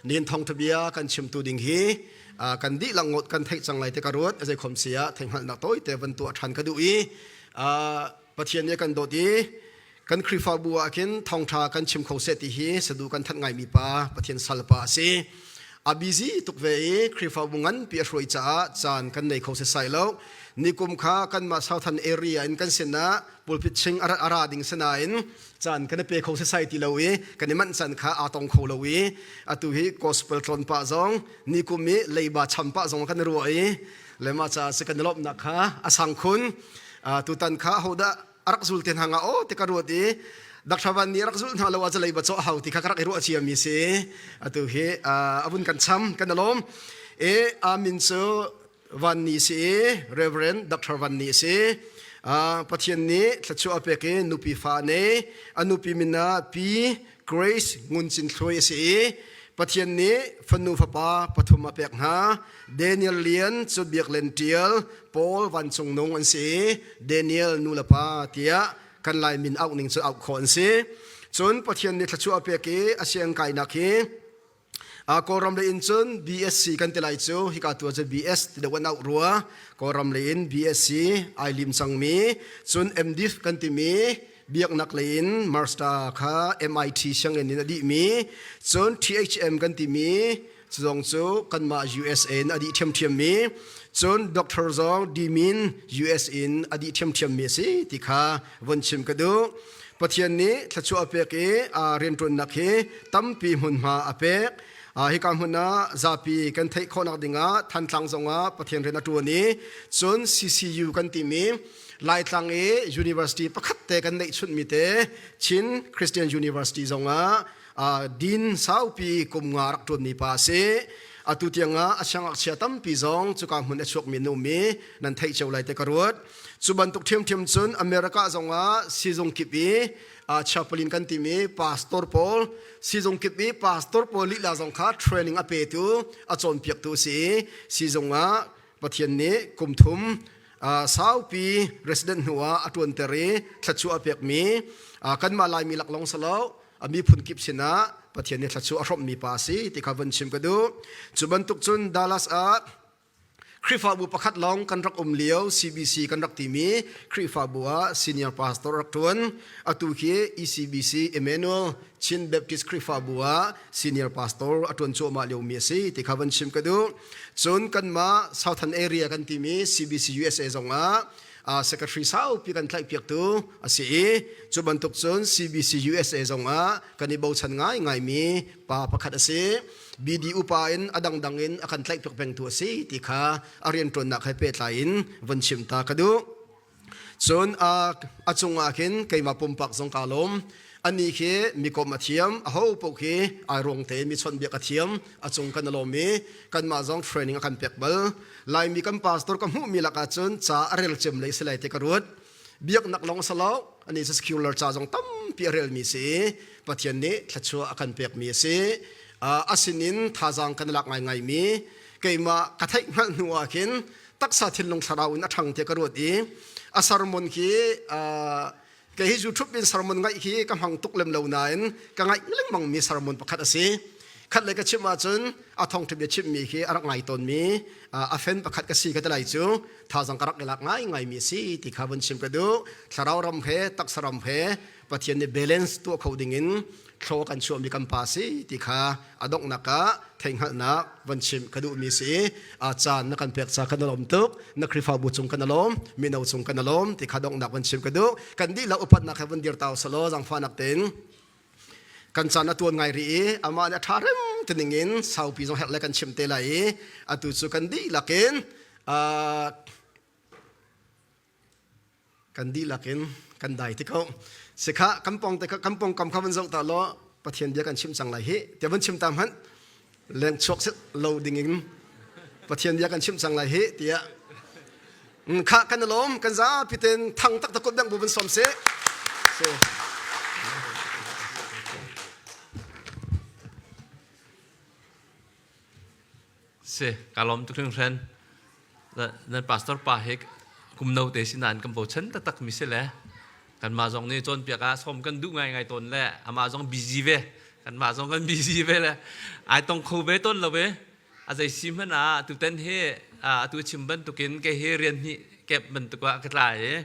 Nin thawngtha bia kan chimtu ding hi kan dihlak ngot kan theih cang lai te ka ruat zei khom sia theihhngalhnak tawi te van tuah ṭhan ka duh i Pathian nih kan dawt i kan Khrihfabu ah khin thawngṭha kan chim kho seh ti hi sadu kan thanh ngaimi pa Pathian salpa a si. A busy tuk ve i Khrihfabu nganpi a hruai caah caan kan nei kho setsai lo. Nikum kha kanmah Southern area in kan sinah pulpit ching a ra ding sinain caan kan i pe kho setsai ti lo i kan i manh caan kha aa tong kho lo i atu hi gospel tlawn pah zong nikum i leiba cham pah zong kan i ruah i le mah caah si kan i lawmhnak kha a sang khun. Tutan kha hodah a rak zul te hna nga aw ti ka ruat i Dakshavan nih rak zulh hna lo ah lei ba cawh hau ti kha ka rak i ruah cia mi si. Atu hi a vun kan cham kan alawm e amin cu Van Ni si i Reverend Dr. Van Ni si. Pathian nih thluachuah a pek i nupi fa nei a nupi min ah Pi Grace Ngun Cin Thluai a si i Pathian nih fanu fapa pathum a pek hna. Daniel Lian cu Biak Len Tial, Paul Van Cung Nung an si i Daniel nu le pa tiah kan Lai min auh ning cu auh khawh an si. Cun Pathian nih thluachuah a pek i a siang kainak hi Kawlram lei in cun BSc kan ti lai cu hika tu cu BS ti deuh an auh rua. Kawlram lei in BSc ai lim cangmi cun MDiv kan timi biaknak lei in master kha MIT sianginn in a dihmi cun THM kan timi zong cu kanmah USA in a dih ṭhiamṭhiammi cun doctor zong dimin US in a dih ṭhiamṭhiammi a si ti kha von chim ka duh. Pathian nih thluachuah a pek i rianṭuannak hi tampi hmunhma a pek. Hika hmun ah zapi kan theih khawhnak dingah Thantlang zongah Pathian rian a ṭuan i cun CCU kan timi Laitlang i university pakhat te kan neihchunhmi te Chin Christian University zongah din saupi kum nga rak ṭuanmi pa a si. Atu tiangah a siangngakchia tampi zong cuka hmun a chuakmi an um i nan theih cio lai te ka ruat. Cu bantuk ṭhiamṭhiam cun America zongah sizung kip i chaplain kan timi pastor pawl sizung kip i pastor pawl lila zong kha training a petu a cawnpiaktu a si i sizung ah Pathian nih kum thum saupi resident hnu ah a ṭuanter i thluachuah a pekmi kanmah Laimi laklawng si lo a miphun kip sinah Pathian nih thluachuah a hrawmhmi pa a si ti kha vun chim ka duh. Cu bantuk cun Dallas ah Khrihfabu pakhat lawng kan rak um lio CBC kan rak timi Khrihfabu ah senior pastor rak ṭuan. Atu khi ECBC Emmanuel Chin Baptist Khrihfabu ah senior pastor a ṭuan cuahmah liomi a si ti kha van chim ka duh. Cun kanmah Southern Area kan timi CBC USA zongah secretary saupi kan tlaihpiaktu a si i cu bantuk cun CBC USA zongah kan i bochan ngaingaimi pa pakhat a si. BD upa in a dangdang in a kan tlaihpiak pengtu a si ti kha a rianṭuannak he pehtlai in vun chim ta ka duh. Cun a cungah khin keimah pumpak zong kaa lawm. Anih khi mikom a thiam, aho paoh khi ai ruang tein mi chawnhbiak a thiam, a cung kan i lawm i kanmah zong training a kan pek bal. Laimi kan pastor ka hmuhmi lakah cun ca a rel cem lei si lai ti ka ruat. Biaknak lawng si lo, ani cu secular ca zong tampi a relmi si i Pathian nih thluachuah a kan pekmi a si. A sinin thazaang kan lak ngaingaimi keimah ka theih hngalh hnu ah khin taksa thinlung thlarau in a ṭhang tiah ka ruat i a sermon khi kei hi YouTube in sermon ngaih hi ka hmang tuk lem lo nain ka ngaih lengmang mi sermon pakhat a si. Khat le ka chim ahcun a thawngṭha bia chimmi khi a rak ngai tawnmi a fen pakhat ka si ka ti lai cu thazang ka rak i lak ngaingaimi a si ti kha vun chim ka duh. Thlarau ram he taksa ram he Pathian nih balance tuah kho dingin thlaw kan chuahmi kan pa si ti kha a donghnak ah theihhngalhnak van chim ka duhmi si. A caan na kan pek ca kan lawm tuk. Na Khrihfabu cung kan lawm, mino cung kan lawm ti kha donghnak van chim ka duh. Kan dihlak upatnak he vun dir tau selaw zangfahnak tein kan caan a tuan ngai rih i amah nih a ṭha rem ti ningin saupi zong herh le kan chim te lai i atu cu kan dihlak in kan dihlak in kan dai ti ko sikha kan pong te kan pong kam kha van zoh ta law Pathian bia kan chim cang lai hi te van chim ta hmanh leng chuak set lo ding in Pathian bia kan chim cang lai hi tiah kha kan lawm kan zapi ten thang tak tak dang bu van som se se Si, ka lawm tuk hringhran. Nan pastor pa hi kum no te si nain kan bochan taktak mi si le kanmah zong nih cawnpiak ah sawm kan duh ngaingai tawn le amah zong busy ve. Kanmah zong kan busy ve le ai tong kho ve tawn lo ve. A zei si hmanh ah tutan hi atu chim bantukin kei hi rian hnih kep bantuk ah ka tlai i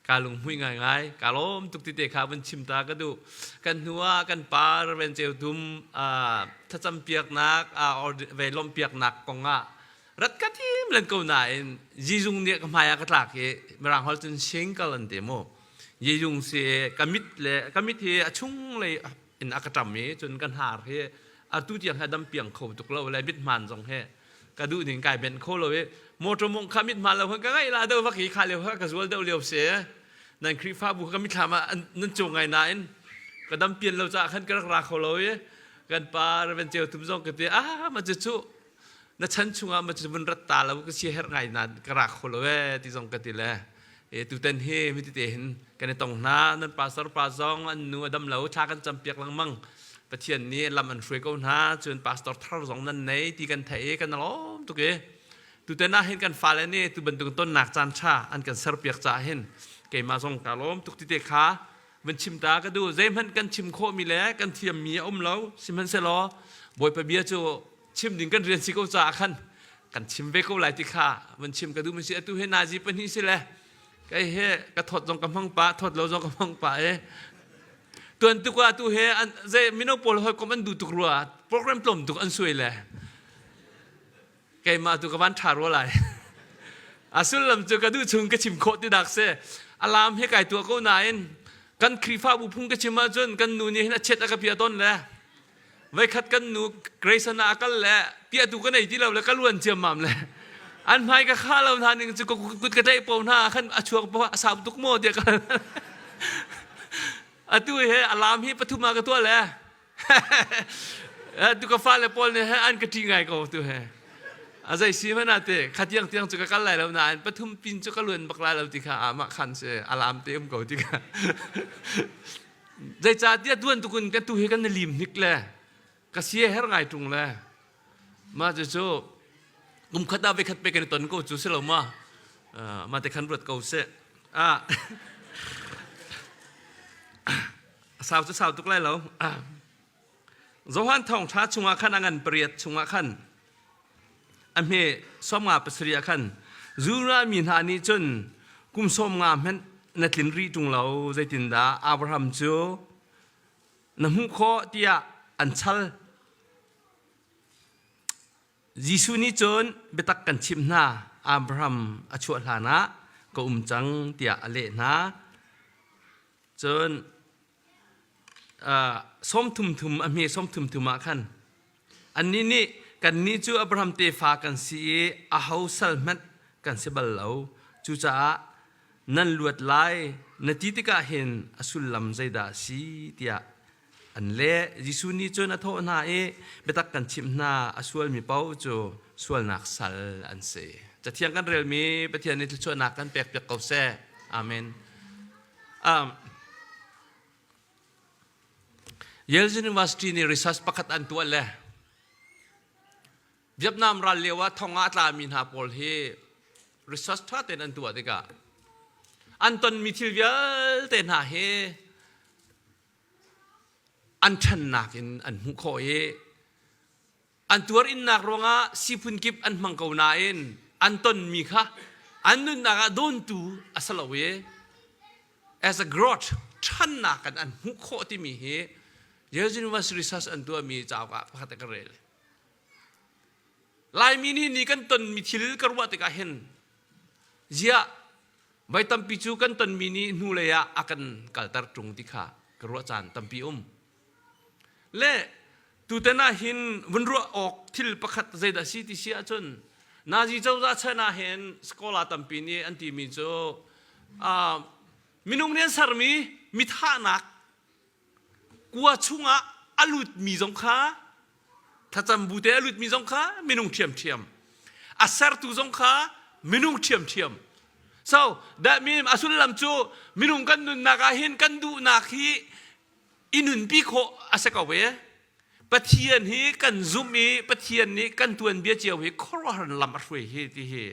ka lunghmui ngaingai. Ka lawm tuk ti te kha vun chim ta ka duh. Kan hnu ah kan pa Reverend Ceu Dum thlacam piaknak ve lawmhpiaknak kong ah rat ka tim len ko nain Jizung nih ka hmai ah ka tlak i Mirang holh cun single an ti mu. Jizung si ka mit le ka mit hi a chung lei in a ka ṭam i cun ka hnar hi atu tiang he dam piang kho tuk lo le mithmaan zong he ka duh ning kai benh kho lo i motor mong kha mithmaan lo ka ngaih la deuh vak hi kha lio kha ka zual deuh lio si nan Khrihfabu ka mithlam ah nan cung ngai nain ka dam pian lo caah khan ka rak ra kho lo i kan pa Reverend Ceu Tum zong ka ti ah ma cu cu na chan chungah ma cu vun rat ta lo ka sia herh ngai na ka ra kho lo e ti zong ka ti le e tuten hi mi tete hin kan i tong hna nan pastor pa zong an nu a dam lo thla kan cam piak lengmang Pathian nih lam an hruai ko hna cun pastor thar zong nan nei ti kan theih i kan lawm tuk i tuten ah hin kan fale nih tu bantuk tonnak caan tha an kan ser piak caah hin keimah zong ka lawm tuk ti te kha van chim ta ka duh zeihmanh kan chim khawhmi le kan thiammi a um lo sihmanhsehlaw Bawipa bia cu chim ding kan rian si ko caah khan kan chim ve ko lai ti kha van chim ka duh mi si atu he nazi pahnih si le kei he ka thawt zong ka hmang pa thawt lo zong ka hmang pa e tuan tuk ah tu he an ze mino pawl hoi kom an du tuk rua program tlom tuk an suai le keimah tu ka van tha rua lai a sullam cu ka duh chung ka chim khawh ti dak se alam he kai tua ko nain kan Khrihfabu phung ka chim ahcun kan nu nih hin a chet a ka pia ton le Voikhat kan nu Grayson ah a kal le piahtu ka nei ti lo le ka luan ciammam le an hmai ka kha lo hna ning cu kut ka tlaih po hna khan a chuak po a sau tuk maw tiah ka atu he alam hi pathum ah ka tuah le tu ka fale pawl nih he an ka ṭi ngai ko tu he a zei si hmanh ah te khatiang tiang cu ka kal lai lo nain pathum pin cu ka luan bak lai lo ti kha amah khan si alam te um ko ti kha Zeicahtiah tuan tukun kan tu hi kan i lim hnik le ka sia her ngai ṭung le mah cucu kum khat ah voikhat pe kan i ton ko cu si lo ma mah te khan ruat ko seh ah a sau cu sau tuk lai lo Johan thawngṭha chungah khan a ngan pariat chungah khan A hme 57 ah khan Judah mi hna nih cun kum 50 hmanh na tlin rih ṭung lo zeitindah Abraham cu na hmuh khawh tiah an chal. Jesuh nih cun biatak kan chimh hna Abraham a chuah hlanah ka um cang tiah a leh hna. Cun sawm thum a hme sawm thum ah khan annih nih kannih cu Abraham tefa kan si i aho sal hmanh kan si bal lo cucaah nan luat lai na ti tikah hin a sullam zeidah a si tiah an leh Jesuh nih cun a thawh hna i biatak kan chimh hna a sualmi paoh cu sualnak sal an si cathiang kan relmi Pathian nih thluachuahnak kan pekpiak ko seh amen Yale University nih research pakhat an tuah le Vietnam ral lio ah thong ah a tlami hna pawl hi research ṭha tein an tuah tikah an tonmi thil vialte hna hi an ṭhannak in an hmuh khawh i An tuar-innak ruangah siphun kip an hmang ko nain an tonmi kha an nunnak ah dawntu a si lo i as a growth ṭhannak in an hmuh khawh timi hi Yale University research an tuahmi cauk ah pakhat ka rel. Laimi nih ni kan tonmi thil ka ruah tikah hin ziah voi tampi cu kan tonmi nih hnulei ah a kan kalter ṭung ti kha ka ruah caan tampi um. Le tutan ah hin vun ruah awk thil pakhat zeidah si ti si ahcun Nazi cozah chan ah hin scholar tampi nih an timi cu uh, minung nih an sermi mithahnak kua chungah a lutmi zong kha thlacam bu te a lutmi zong kha minung ṭhiamṭhiam a sertu zong kha minung ṭhiamṭhiam so that mean a sullam cu minung kan nunnak ah hin kan duhnak hi i nunpi khawh a si ko e Pathian hi kan zumh i Pathian nih kan tuanbia cio hi khuaruahhar lam a hruai hi ti hi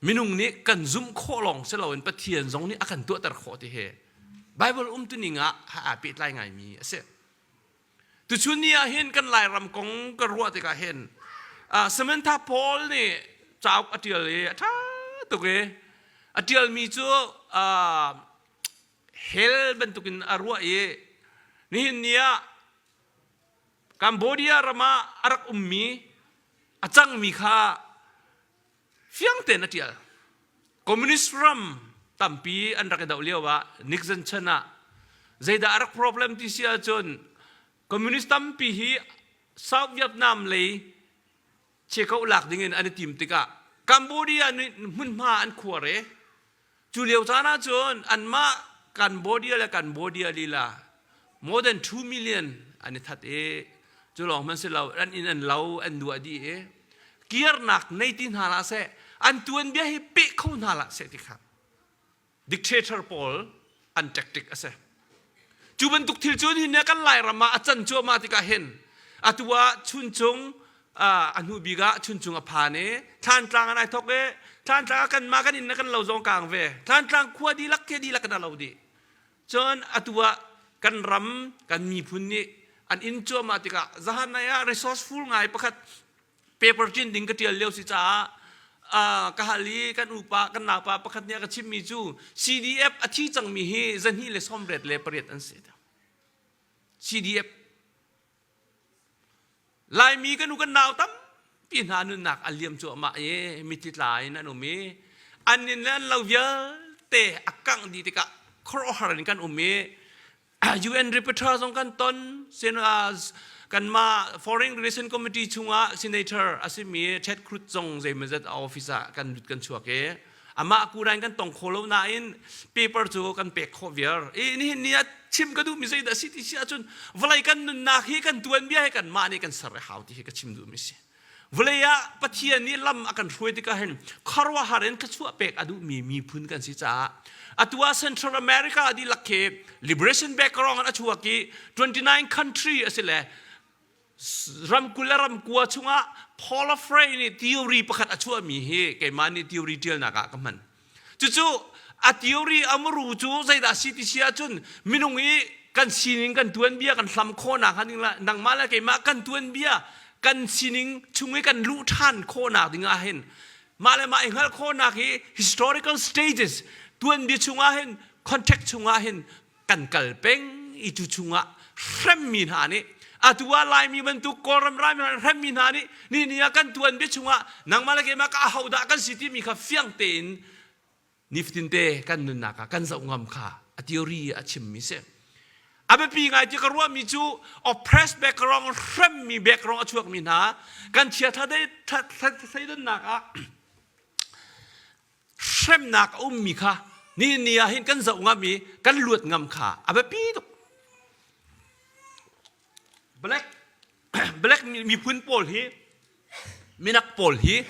minung nih kan zumh khawh lawng si loin Pathian zong nih a kan tuahter khawh ti hi Bible umtuning ah aa pehtlai ngaimi a si. Tuchun ni ah hin kan Lairam kong ka ruah tikah hin Samantha Paul nih cauk a ṭial i a ṭha tuk i a ṭialmi cu hell bantukin a ruah i nihin ni ah Cambodia ram ah a rak ummi a cangmi kha fiang tein a ṭial. Communist ram tampi an rak i doh lio ah Nixon chan ah zeidah a rak problem ti si ahcun communist tampi hi South Vietnam lei chekoh lak ding in an i tim tikah Cambodia nih hmunhma an khuar i Cu lio caan ahcun anmah Cambodia le Cambodia lila more than 2 million an i that i cu lawng hmanh si lo an inn an lo an duah dih i kirnak nei ti hna hlah seh an tuanbia hi peh kho hna hlah seh ti kha dictator pawl an tactic a si. Cu bantuk thil cu nihin kan Lairam ah a can cuahmah tikah hin atu ah Chuncung a hnu bik ah Chuncung a phan i Thlantlang an ai thok i Thlantlang ah kanmah kan inn le kan lo zong kaang ve. Thlantlang khua dihlak khi dihlak in a lo dih. Cun atu ah kan ram kan miphun nih an inn cuahmah tikah zahan nai ah resourceful ngai pakhat paper cin ding ka ṭial lio si caah ka hal i kan upa kan naupa pakhat nih a ka chimmi cu CDF a thi cangmi hi 288 an si. CDF Laimi kan u kan nau tampi hna nunnak a liam cuahmah i mitthli tla in an um i an inn le an lo vialte a kangh dih tikah khuaruahhar in kan um i UN Rapporteur zong kan ton kanmah Foreign Relation Committee chungah senator a simi Ted Cruz zong zeimawzat a office ah kan lut kan chuak i amah kurain kan tong kho lo nain paper cu kan pek khawh viar i nihin ni ah chim ka duhmi zeidah si ti si ahcun vawlei kan nunnak hi kan tuanbia hi kanmah nih kan ser i hau ti hi ka chim duhmi si. Vawlei ah Pathian nih lam a kan hruai tikah hin khuaruahhar in thluachuah pek a duhmi miphun kan si caah atu ah Central America dihlak khi liberation background in a chuak i 29 country a si le ramkul le ramkua chungah Paul Frey nih theory pakhat a chuahmi hi keimah nih theory ṭialnak ah ka hman. Cucu a theory a muru cu zeidah si ti si ahcun minung i kan sining kan tuanbia kan hlam khawhnak ding la nangmah le keimah kan tuanbia kan sining chung i kan luh ṭhan khawhnak ding ah hin mah le mah i hngalh khawhnak hi historical stages tuanbia chungah hin context chungah hin kan kal peng i cu chungah hremmi hna nih atu ah Laimi bantuk Kawlram Laimi hremmi hna nih ni ni ah kan tuanbia chungah nangmah le keimah ka ahodah kan si timi kha fiang tein nifatin te kan nunnak ah kan zoh ngam kha a theory a chimmi si. A biapi ngai ti ka ruahmi cu oppressed background hremmi background a chuakmi hna kan chia thleidannak ah hremnak a ummi kha ni ni ah hin kan zoh ngam i kan luat ngam kha a biapi tuk. Black black miphun pawl hi minak pawl hi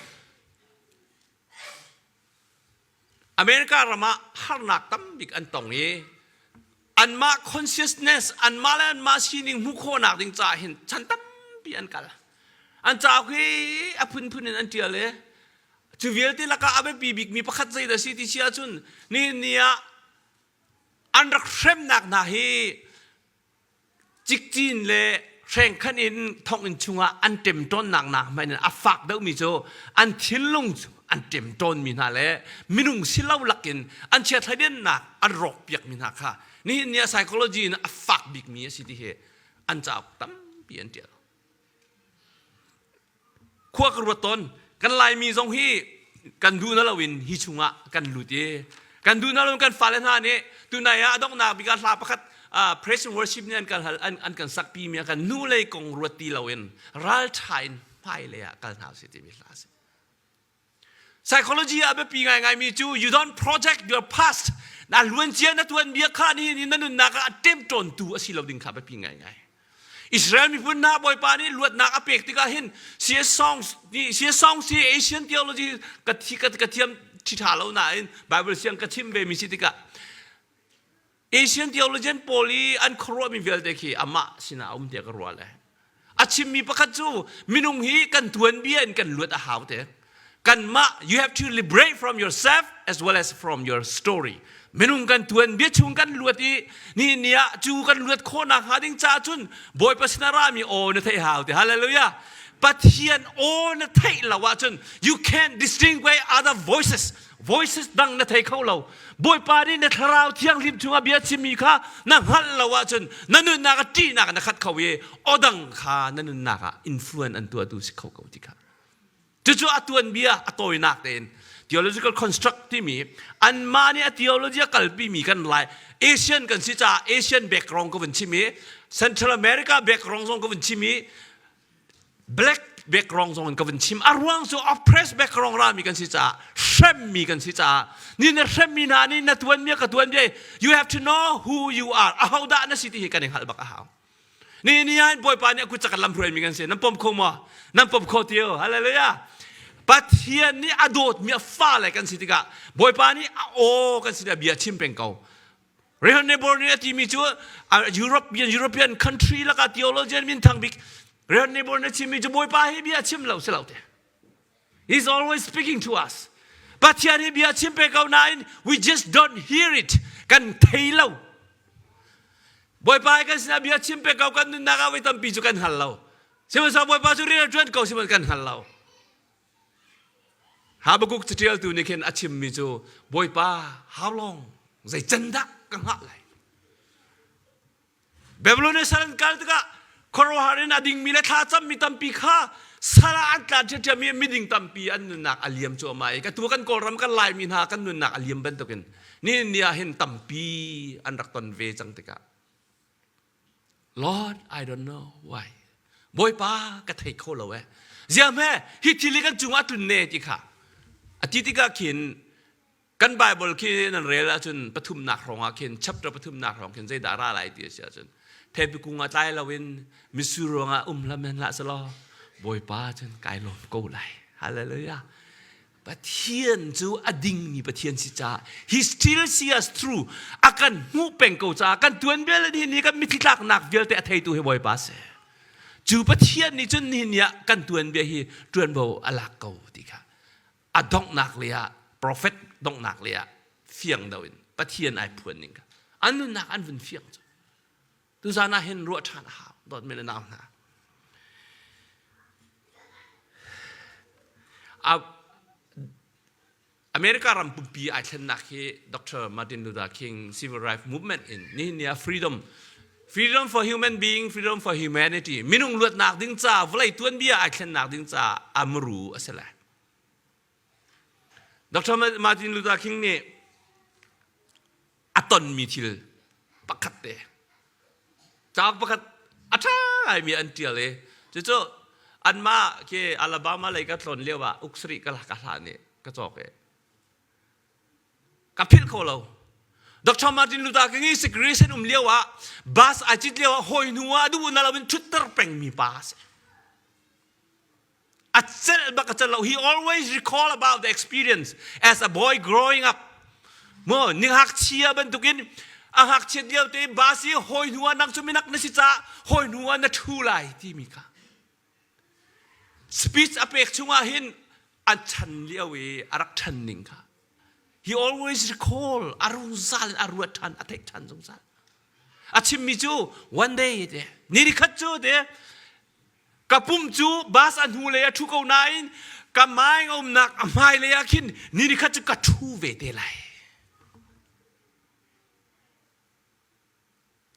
America ram ah harnak tambik an tong i anmah consciousness anmah le anmah sining hmuh khawhnak ding caah hin chan tampi an kal. An cauk hi a phunphun in an ṭial i Cu vialte lakah a biapi bikmi pakhat zeidah a si ti si ahcun nihin ni ah an rak hremnak hna hi cikcin le hrengkhan in thonginn chungah an ṭemṭawnnak nak hmanh in a fak deuhmi cu an thinlung cu an ṭemṭawnmi hna le minung si lo lakin an chiathlaidennak an rawkpiakmi hna kha nihin ni ah psychology in a fak bikmi a si ti hi an cauk tampi an ṭial. Khua ka ruat tawn. Kan Laimi zong hi kan duh na loin hi chungah kan lut i kan duh na loin kan fale hna nih tunai ah a donghnak bik ah hla pakhat praise and worship nih an kan hal an, an kan sakpi mi ah kan nu lei kong ruat ti loin ralṭha in hmailei ah kal hna usih timi hla a si. Psychology ah biapi ngaingaimi cu you don't project your past na luancia na tuanbia kha ni ni na nunnak ah a ṭemṭawntu a si lo ding kha biapi ngaingai. Israel miphun hna Bawipa nih luatnak a pek tikah hin CS songs CS songs hi Asian theology ka thi ka ka thiam ṭha lo nain Bible siang ka chim ve mi si tikah Asian theologian pawl i an khuaruahmi vialte khi amah sinah a um tiah ka ruah le a chimmi pakhat cu minung hi kan tuanbia in kan luat a hau te kanmah you have to liberate from yourself. as well as from your story. Minung kan tuan bia chung kan luat i ni ni ah cu kan luat khawhnak hnga ding caah cun Bawipa sin a rami aw na theih hau ti. Hallelujah. Pathian aw na theih lo ahcun you can't distinguish other voices. Voices dang na thei kho lo. Bawipa nih na thlarau thianghlim chungah bia chimmi kha na hngalh lo ahcun na nunnak ah ṭihnak na khat kho i aw dang kha na nunnak ah influence an tuahtu si kho ko ti kha. Cucu a tuanbia a tawinak tein theological construct timi anmah nih a theology a kalpimi kan lai Asian kan si caah Asian background ka vun chim i Central America background zong ka vun chim i black background zong in ka vun chim a ruang cu oppressed background rami kan si caah hremmi kan si caah ni na hremmi hna nih na tuanbia ka tuanbia you have to know who you are ahodah na si ti hi kan i hngalh bak a hau Ni ni ah Bawipa nih a kut cak lam hruaimi kan si. Nan pom kho maw? Nan pom kho ti o. Hallelujah. Pathian nih a dawtmi a fale kan si tikah Bawipa nih a aw kan sinah bia chim peng ko. Rehon Nebor nih a timi cu European European country lakah theologian min thang bik Rehon Nebor nih a chimmi cu Bawipa hi bia chim lo si lo te. He's always speaking to us. Pathian hi bia chim pe ko nain we just don't hear it. Kan thei lo. Bawipa kan sinah bia chim pe ko kan nunnak ah voi tampi cu kan hngal lo. Sihmanhsehlaw Bawipa cu rian a ṭuan ko sihmanhsehlaw kan hngal lo. Habakkuk caṭialtu nih khin a chimmi cu Bawipa how long zei can dah ka hngah lai? Babylon sal an kal tikah khuaruahhar in a dingmi le thla cammi tampi kha sal ah an tla ṭhiamṭhiam i miding tampi an nunnak a liam cuahmah i ka tu kan Kawlram kan Laimi hna kan nunnak a liam bantukin nihin ni ah hin tampi an rak ton ve cang tikah Lord I don't know why Bawipa ka thei kho lo eh ziah hme hi thil hi kan cungah a tlun ne ti kha a ti tikah khin Kan Bible khi nan rel ahcun pathumnak hrawng ah khin chapter pathumnak hrawng khin zeidah ra lai ti a si ahcun theipi kung ah tlai loin mitsur ruangah um hlam hen hlah selaw Bawipa cun kai lawm ko lai. Hallelujah. Pathian cu a dingmi Pathian si caah he still see us through a kan hmuh peng ko caah kan tuan vial ni ni kan mitthli tlaknak vialte a theitu hi Bawipa si. Cu Pathian nih cun nihin ni ah kan tuanbia hi tuanvo a lak ko ti kha a donghnak lei ah profet donghnak lei ah fiang do in Pathian ai phuan ning kha an nunnak an vun fiang cu tuzan ah hin ruah ṭhan a hau dawtmi le nau hna America ram pumpi ai thlennak hi Dr. Martin Luther King Civil Rights Movement in nihin ni ah freedom freedom for human being freedom for humanity minung luatnak ding ca vawlei tuanbia ai thlennak ding ca amru a si lai Dr. Martin Luther King nih a tonmi thil pakhat te cauk pakhat a ṭha ngaimi an ṭial i cucu anmah khi Alabama lei ka tlawn lio ah uksarih ka ka hlan i ka cawk i ka philh kho lo Dr. Martin Luther King i segregation um lio ah bus ai cit lio ah hawi hnu ah duh na lo in ṭhutter pengmi pa a si A celh bak a celh lo. He always recall about the experience as a boy growing up. Mo ning ngakchia bantukin a ngakchiat lio te bus i hawi hnu ah nang cu minak na si caah hawi hnu ah na ṭhu lai timi kha. Speech a pek chungah hin an chan lio i a rak ṭhan ning kha. He always recall a rungzal a ruat ṭhan a theih ṭhan zungzal. A chimmi cu one day te ni khat cu te Ka pum cu bus a hnulei a ṭhu ko nain ka maing a umnak a hmailei ah khin ni nikhat cu ka ṭhu ve te lai.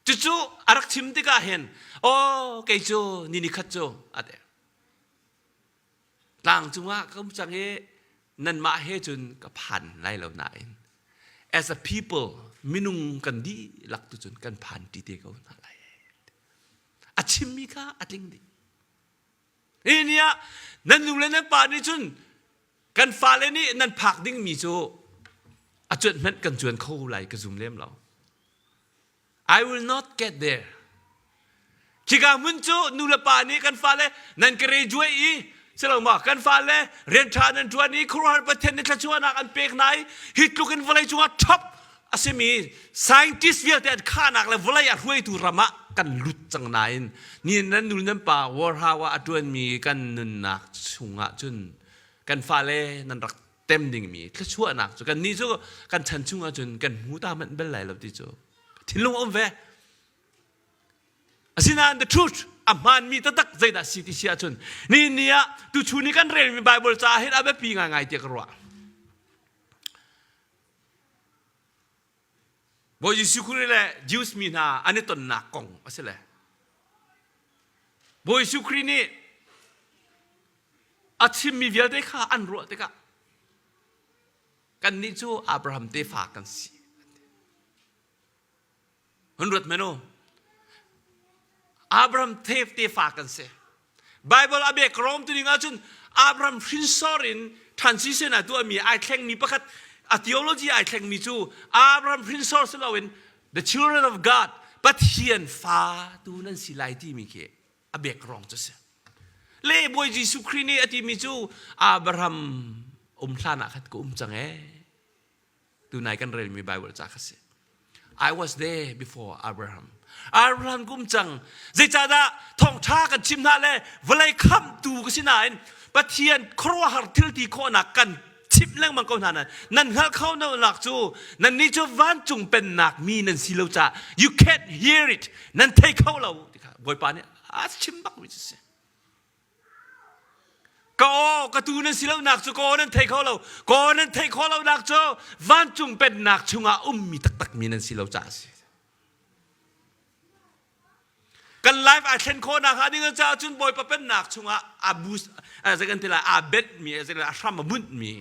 Cucu a rak chim tikah hin aw kei cu ni nikhat cu a ti. Tlang cungah ka um cang i nanmah he cun ka phan lai lo nain as a people minung kan dihlak tu cun kan phan ṭi te ko hna lai. A chimmi kha a tling dih. Hi ni ah nan nu le nan pa nih cun kan fale nih nan phak dingmi cu a cuanh hmanh kan cuan kho lai ka zum lem lo. I will not get there. Khika hmun cu nu le pa nih kan fale nan graduate i silo ma kan fale rian ṭha nan ṭuan i khuaruahhar Pathian nih thluachuahnak an pek hna i hi tluk in vawlei cungah top a simi scientist vialte an khahnak le vawlei a hruaitu ram ah kan lut cang nain ni nan nu nan pa warhau ah a ṭuanmi kan nunnak chungah cun kan fale nan rak tem dingmi thluachuahnak cu kannih cu kan chan chung ahcun kan hmu ta manh bal lai lo ti cu thinlung um ve. Asinain the truth a hmaanmi taktak zeidah si ti si ahcun nihin ni ah tuchun i kan relmi Bible caah hin a biapi ngaingai tiah ka ruah. Bawi Jesuh Khrih le Jews mi hna an i tonnak kong a si le Bawi Jesuh Khrih nih a chimmi vialte kha an ruah tikah kannih cu Abraham tefa kan si. Hun ruat men u. Abraham tefa kan si. Bible a bek rom tu ding ahcun Abraham hrinsor in transition a tuahmi ai thlengmi pakhat a theology ai thlengmi cu Abraham hrinsor si loin the children of God Pathian fa tu nan si lai timi khi a bek rong cu si. Le Bawi Jesuh Khrih nih a timi cu Abraham um hlan ah khat ka um cang ee. Tunai kan relmi Bible ca kha si. I was there before Abraham. Abraham kum cang. Zeicahdah thawngṭha kan chim hna le vawlei khamhtu ka si nain Pathian khuaruahhar thil ti khawhnak kan chimh lengmang ko hna nain nan hngalh kho lonak cu nannih cu vancung pennak mi nan si lo caah you can't hear it nan thei kho lo ti kha Bawipa nih a chim bak mi cu si. Ka aw ka tu nan si lonak cu ka aw nan thei kho lo. Ka aw nan theih khawh lonak cu vancung pennak chungah ummi taktakmi nan si lo caah a si. Kan life aa thlen khawhnak hnga ding caah cun Bawipa pennak chungah aa boost zei kan ti lai aa benhmi a hram a bunhmi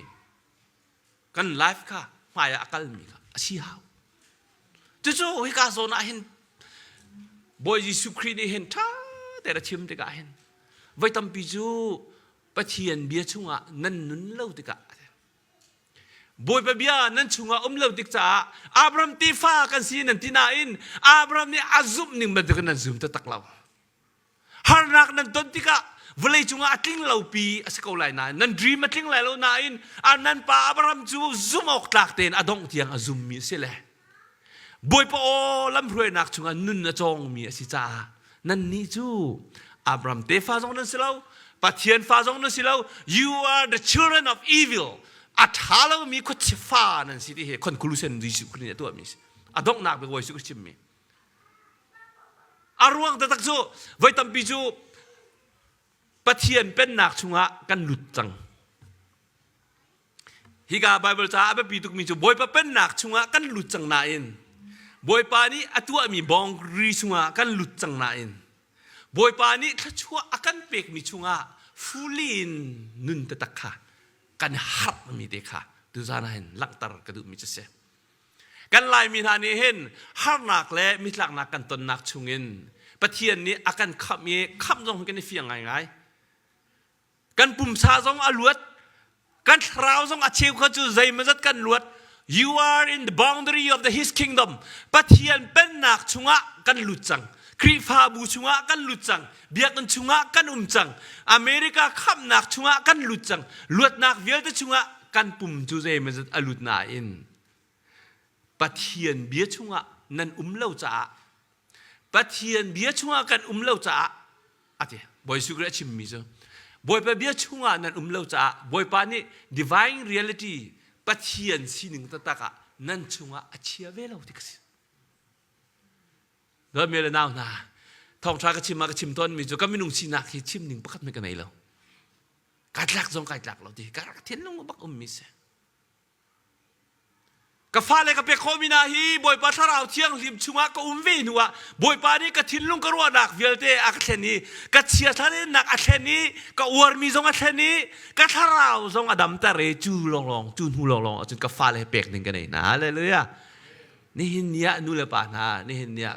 kan life kha hmai ah a kalmi kha a si hau. Cucu hika zawn ah hin Bawi Jesuh Khrih nih hin ṭha tein a chim tikah hin voi tampi cu Pathian bia chungah nan nun lo tikah Bawipa bia nan chungah um lo tik caah Abraham tefa kan si nan ti nain Abraham nih a zumh ning bantukin nan zum taktak lo. Harnak nan ton tikah vawlei cungah a tling lopi a si ko lai nain nan dream a tling lai lo nain nan pa Abraham cu zumh awk tlak tein a dongh tiang a zummi a si le Bawipa aw lamhruainak chungah nun a cawngmi a si caah nannih cu Abraham tefa zong nan si lo Pathian fa zong nan si lo you are the children of evil a ṭha lomi khuachia fa nan si ti hi conclusion Jesuh Khrih nih a tuahmi a si a donghnak bik Jesuh Khrih chimmi A ruang taktak cu voi tampi cu Pathian pennak chungah kan lut cang. Hika Bible caah a biapi tukmi cu Bawipa pennak chungah kan lut cang nain Bawipa nih a tuahmi bawngri chungah kan lut cang nain Bawipa nih thluachuah a kan pekmi chungah fully in nun taktak kha kan harhmi te kha tuzan ah hin langhter ka duhmi cu si. Kan Laimi hna nih hin harnak le mitlaknak kan tonnak chungin Pathian nih a kan khamh i khamh zong kan i fiang ngaingai. Kan pumsa zong a luat, kan thlarau zong a cheu kha cu zeimawzat kan luat. You are in the boundary of the His kingdom. Pathian pennak chungah kan lut cang. Khrihfabu chungah kan lut cang. Biakinn chungah kan um cang. America khamhnak chungah kan lut cang. Luatnak vialte chungah kan pum cu zeimawzat a lut nain Pathian bia chungah nan um lo caah Pathian bia chungah kan um lo caah a ti Bawi Jesuh Khrih a chimmi cu Bawipa bia chungah nan um lo caah Bawipa nih divine reality Pathian sining taktak ah nan chungah a chia ve lo ti ka si. Dawtmi le nau hna, thawngṭha ka chim ah ka chim tawnmi cu ka minung sinak hi chim ning pakhat hmanh ka nei lo. Kai tlak zong kai tlak lo ti ka rak thinlung bak ummi si. Ka fale ka pek khawhmi hna hi Bawipa Thlarau Thianghlim chungah ka um ve hnu ah Bawipa nih ka thinlung ka ruahnak vialte a ka thlen i ka chiathlannak a thlen i ka uarmi zong a thlen i ka thlarau zong a damter i cu lawnglawng cu hnu lawnglawng ahcun ka fale he pek ding ka nei hna. Hallelujah. Nihin ni ah nu le pa hna nihin ni ah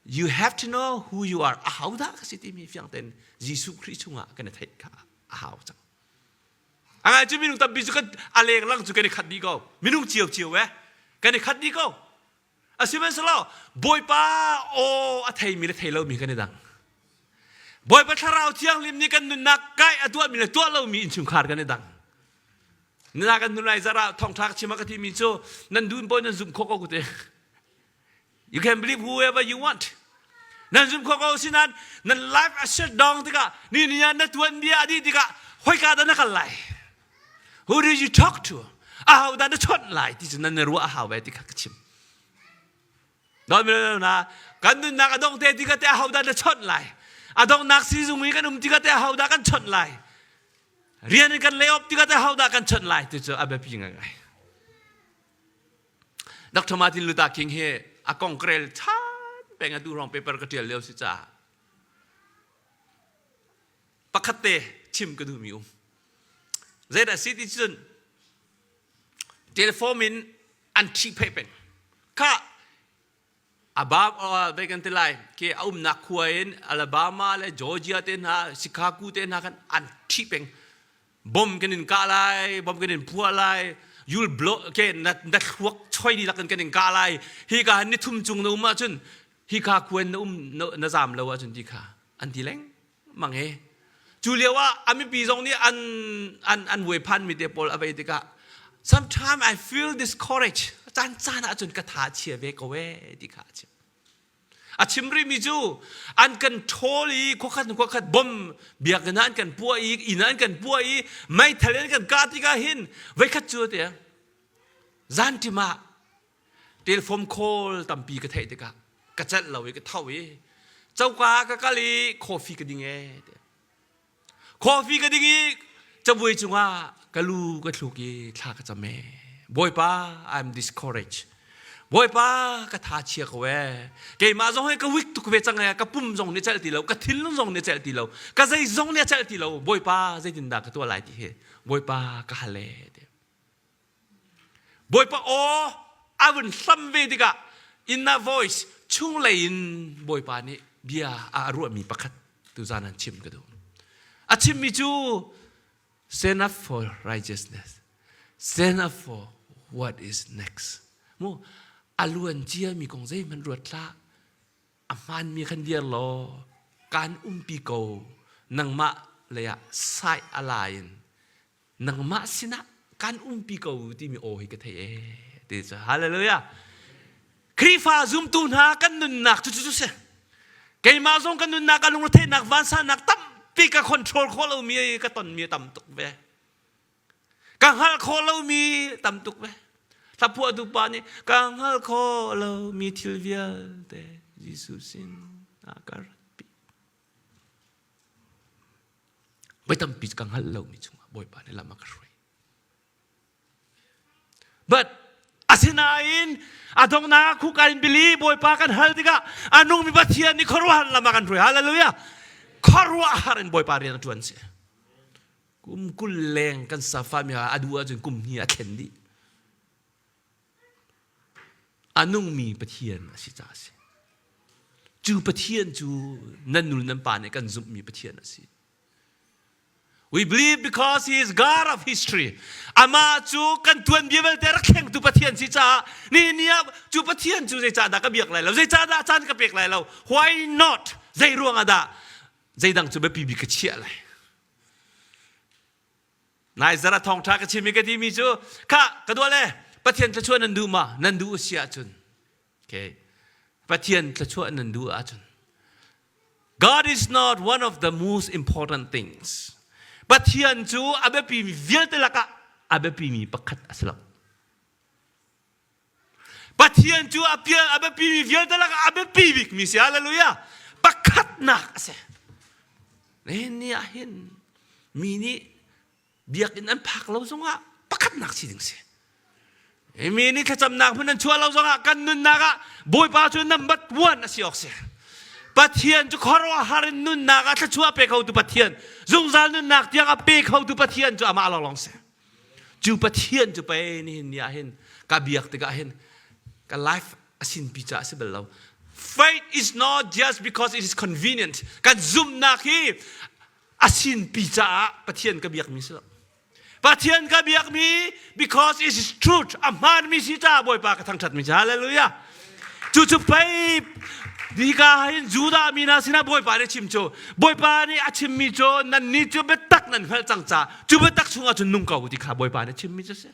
you have to know who you are. A hodah ka si timi fiang tein Jesuh Khrih chungah kan i theih kha a hau cang. A ngai cu minung tampi cu kan a lenglang cu kan i khat dih ko. Minung ciocio eh kan i khat dih ko. Asihmanhsehlaw Bawipa aw a theimi le thei lomi kan i dang. Bawipa Thlarau Thianghlim nih kan nunnak kai a tuahmi le tuah lomi innchungkhar kan i dang. Nina kan nun lai zarah thawngṭha ka chim ah ka timi cu nan duh in nan zumh khawh ko ku te. You can believe whoever you want. Nan zum kho ko si nan nan life a shut down tikah ni ni na tuan bia a dih tikah hoika dah na kal lai. Who do you talk to? Aho dah na chawnh lai ti cu nan ruah a hau ve ti kha ka chim. Dawt na kan nunnak a dong te ti ka te aho dah na chawnh lai? A donghnak sizung i kan um ti ka te aho dah kan chawnh lai? Rian in kan lay off ti ka te aho dah kan chawnh lai ti cu a biapi ngaingai. Dr. Martin Luther King hi a kong ka rel ṭhan peng atu hrawng paper ka ṭial lio si caah pakhat te chim ka duhmi um. Zeidah si ti cun telephone in an ṭhihphaih peng. Kha above uh, kan ti lai ke a umnak khua in Alabama le Georgia te hna Chicago te hna khan an ṭhih peng. Bom kan in kah lai, bom kan in puah lai, you'll blow ke na na thluak choi di lak in kan in kah lai. Hi ka ni thum cung na um ahcun hi ka kuen na um na zam lo ahcun ti kha an ti leng mang he. Cu lio ah a mipi zong nih an an an vuai mi te pawl a vei tikah sometimes I feel discouraged. Caan caan ahcun ka tha chia ve ko ee ti kha a chim. A chim rihmi cu an kan ṭhawl i khuakhat khuakhat bom biakinn ah an kan puah i inn ah an kan puah i meithal in an kan kah tikah hin voikhat cu tiah zanṭim ah telephone call tampi ka theih tikah ka celh lo i ka tho i coka ah ka kal i coffee ka ding ee tiah Coffee ka ding i cabuai cungah ka lu ka thluk i thla ka cam ee. Bawipa, I'm discouraged. Bawipa, ka tha chia ko ee. Keimah zong hi ka weak tuk ve cang ee. Ka pum zong nih celh ti lo, ka thinlung zong nih celh ti lo, ka zei zong nih a celh ti lo. Bawipa, zeitindah ka tuah lai ti hi. Bawipa, ka hal ee. Bawipa aw a vun hlam ve tikah inner voice chunglei in Bawipa nih bia a ruahmi pakhat tuzan an chim ka duh. A chimmi cu stand up for righteousness, stand up for what is next. Mu a luan ciami kong zeihmanh ruat hlah. A hmaanmi khan dir law kaan umpi ko nangmah leiah sai a la in nangmah sinah kan umpi ko timi aw hi ka thei ee ti cu hallelujah Khrihfa zumtu hna kan nunnak cu cu si keimah zong kan nunnak a lungretheihnak vansannak tampi ka control khawh lomi ka tonmi tam tuk ve ka hngalh khawh lomi tam tuk ve hlaphuahtu pa nih ka hngalh khawh lomi thil vialte Jesuh sin ah ka ratpi Voi tampi ka hngalh lomi chungah Bawipa nih lam a ka hruai. But asinain a donghnak ah khuka in bili Bawipa kan hal tikah a nungmi Pathian nih khuaruahhar lam a kan hruai. Hallelujah. Khuaruahhar in Bawipa rian a ṭuan si. Kum 20 leng kan safami a duh ahcun kum hnih a thlen dih. A nungmi Pathian a si caah a si. Cu Pathian cu nan nu nan pa nih kan zumhmi Pathian a si. We believe because he is God of history. Amah cu kan tuanbia vialte rak thlengtu Pathian si caah ni ni ah cu Pathian cu zeicah dah ka biak lai lo zeicah dah caan ka pek lai lo why not zei ruang ah dah zeidang cu biapi bik ka chiah lai Nai zara thawngṭha ka chim i ka timi cu kha ka dua le Pathian thluachuah nan duh ma nan duh a si ahcun okay Pathian thluachuah nan duh ahcun God is not one of the most important things Pathian cu a biapimi vialte lakah a biapimi pakhat a si lo Pathian cu a a biapimi vialte lakah a biapi bikmi si hallelujah pakhatnak a si nihin ni ah hin mi nih biakinn an phak lo zongah pakhatnak si ding si mi nih thlacamnak hmun an chuah lo zongah kan nunnak ah Bawipa cu number one a si awk si Pathian cu khuaruahhar in nunnak ah thluachuah pe khotu Pathian zungzal nunnak tiang a pe khotu Pathian cu amah lawnglawng si Cu Pathian cu pei nihin ni ah hin ka biak tikah hin ka life a sinpi caah a si bal lo. Faith is not just because it is convenient. Kan zumhnak hi a sinpi caah Pathian ka biakmi si lo. Pathian ka biakmi because it is truth. A hmaanmi si caah Bawipa ka thangṭhatmi si. Hallelujah. Cucu pei hika hin Judah mi hna sinah Bawipa nih chim cu Bawipa nih a chimmi cu nannih cu biatak nan hngalh cang ca cu biatak chungah cun nung ko ti kha Bawipa nih chimmi cu si.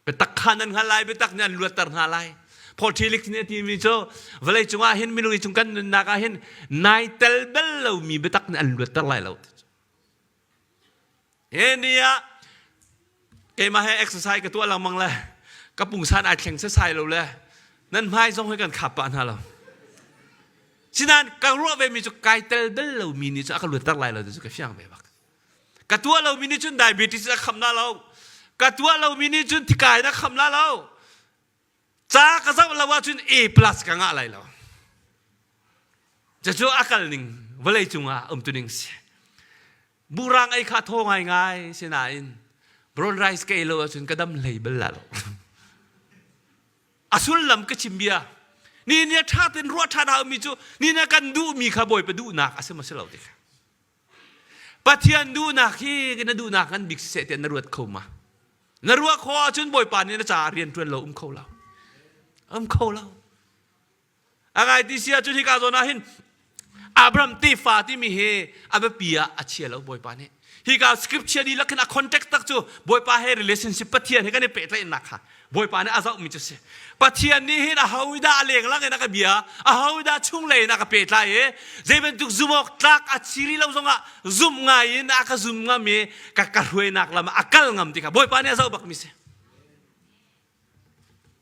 Biatak kha nan hngalh lai biatak nih an luatter hna lai. Paul Tillich nih a timi cu vawlei cungah hin minung cung kan nunnak ah hin nai tel bal lomi biatak nih an luatter lai lo. Hi ni ah. Keimah he exercise ka tuah lengmang le ka pungsan ai thleng sesai lo le nan hmai zong hi kan khap pah hna lo. Sinain ka ruah ve mi cu kai tel bel lomi nih cu a ka luatter lai lo ti cu ka fiang ve bak. Ka tuah lomi nih cun diabetes a kham la lo. Ka tuah lomi nih cun thikai na kham la lo. Ca ka zoh lo ahcun A plus ka ngah lai lo. Cucu a kal ning vawlei cungah um tu ning si. Buhrang ei kha thaw ngaingai sinain brown rice ka ei lo ahcun ka dam hlei bal la lo. A sullam ka chim bia. Ni ni ṭha tein ruah ṭhan haumi cu ni na kan duhmi kha Bawipa duhnak a si maw si lo ti kha. Pathian duhnak hi na duhnak ngan bik siseh tiah na ruat kho ma? Na ruah khawh ahcun Bawipa nih na caah rian ṭuan lo um kho lo. Um kho lo. A ngai ti si ahcun hika zawn ah hin Abraham tefa timi hi a biapi ah a chia lo Bawipa nih. Hika scripture dihlak hin a contact tak cu Bawipa he relationship Pathian he kan i pehtlaihnak kha Bawipa nih a zohmi cu si. Pathian nih hin ahodah a lenglang in a ka bia, ahodah chunglei in a ka pehtlai i zei bantuk zumawk tlak a chiri lo zongah zumh ngai in a ka zum ngam i ka ka hruainak lam ah a kal ngam ti kha Bawipa nih a zoh bakmi si.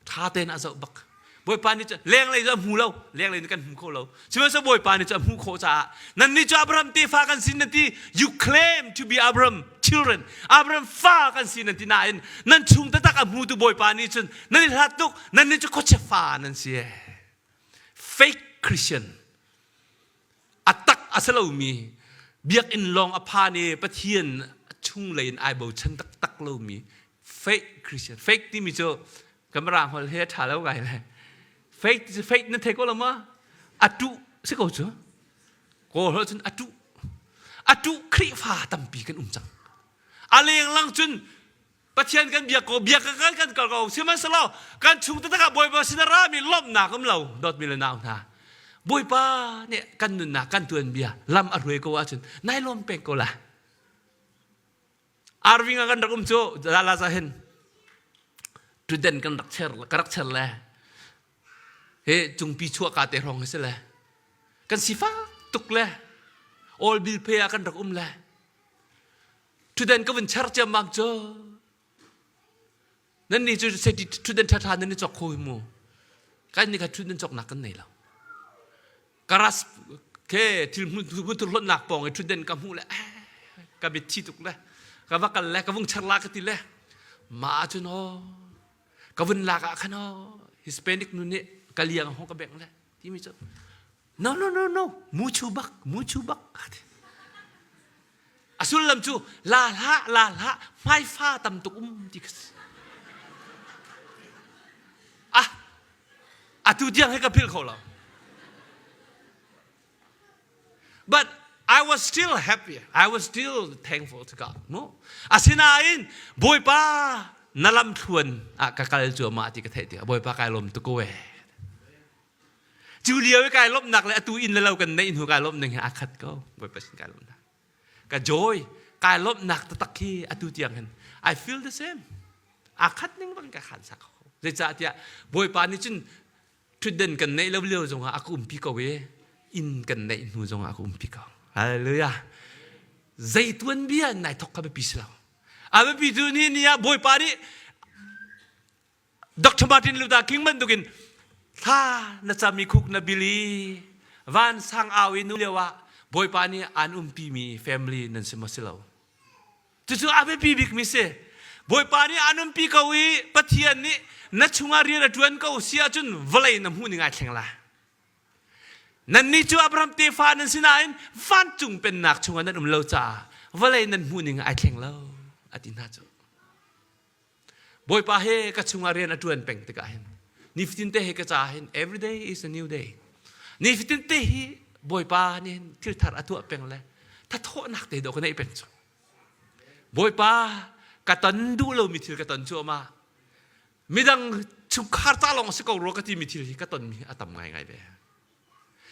Ṭha tein a zoh bak. Bawipa nih cu lenglei cu a hmu lo, lenglei nih kan hmu kho lo. Sihmanhsehlaw Bawipa nih cu a hmuh khawh caah nannih cu Abraham tefa kan si nan ti. You claim to be Abraham children. Abraham fa kan si nan ti nain nan chung taktak a hmutu Bawipa nih cun nan i hlat tuk, nannih cu khuachia fa nan si. Fake Christian. A tak a si lomi biakinn lawng a phan i Pathian chunglei in ai bochan taktak lomi fake Christian. Fake timi cu kamera hol he ṭha lo ngai le fake ti cu fake na thei ko lo ma? A tuh si ko cu. Kawl holh cun a tuh. A tuh Khrihfa tampi kan um cang. A lenglang cun Pathian kan biak ko, biak kan kan kal ko. Sihmanhsehlaw kan chung taktak ah Bawipa sin a rami lawmhnak um lo, dawtmi le nau hna. Bawipa nih kan nunnak kan tuanbia lam a hruai ko ahcun nai lawm peng ko la. Arving ah kan rak um cu Dallas ah hin tuden kan rak cher ka rak cher le he cungpi chuah ka te hrawng hi si le kan sifak tuk le all bill pay ah kan rak um le Ṭhutden ka vun cher ciammam cu nan nih cu safety ṭhutden ṭhaṭha nan i cawk kho hi mu. Kan nih kha ṭhutden cawknak kan nei lo. Karas ke thil hmunthur hlonhnak pawng i ṭhutden ka hmuh le ka mitthi tuk le ka va kal le ka vung cher la ka ti le mah cun aw ka vun lak ah khan aw Hispanic nu nih ka liang hong ka bengh le timi cu no no no no muchu bak muchu bak A sullam cu la hlah la hlah hmaifa tam tuk um ti ka si. Ah, atu tiang hi ka philh kho lo. But I was still happy. I was still thankful to God. No? Asinain Bawipa na lam thluan ah ka kal cuahmah ti ka theih tikah Bawipa kai lawm tuk ko eh. Cu lio i kai lawmhnak le atu inn le lo kan neih hnu kai lawmh ning hi aa khat ko. Bawipa sin kai lawmhnak. Ka joy, kai lawmhnak taktak hi atu tiang hin I feel the same. Aa khat ning bang ka khan sak ko. Zeicahtiah Bawipa nih cun ṭhutden kan neih lo lio zongah a ka umpi ko i inn kan neih hnu zongah a ka umpi ko. Hallelujah. Zei tuanbia in nai thok kha biapi si lo. A biapi tu ni ni ah Bawipa nih Dr. Martin Luther King bantukin thla na cam i khuk na bil i vansang au i nu lio ah Bawipa nih aan umpimi family nan si maw si lo? Cucu a biapi bikmi si. Bawipa nih aan umpi ko i Pathian nih na chungah rian a ṭuan ko si ahcun vawlei na hmuh ning ai thleng lai. Nannih cu Abraham tefa nan si nain vancung pennak chungah nan um lo caah vawlei nan hmuh ning ai thleng lo a ti hna cu. Bawipa he ka chungah rian a ṭuan peng tikah hin nifatin te he ka caah hin every day is a new day. Nifatin te hi Bawipa nih hin thil thar a tuah peng le thathawhnak te dawh ka neih peng cu. Bawipa ka ton duh lomi thil ka ton cuahmah. Midang chungkhar ca lawng si ko rua ka timi thil hi ka tonmi a tam ngaingai ve.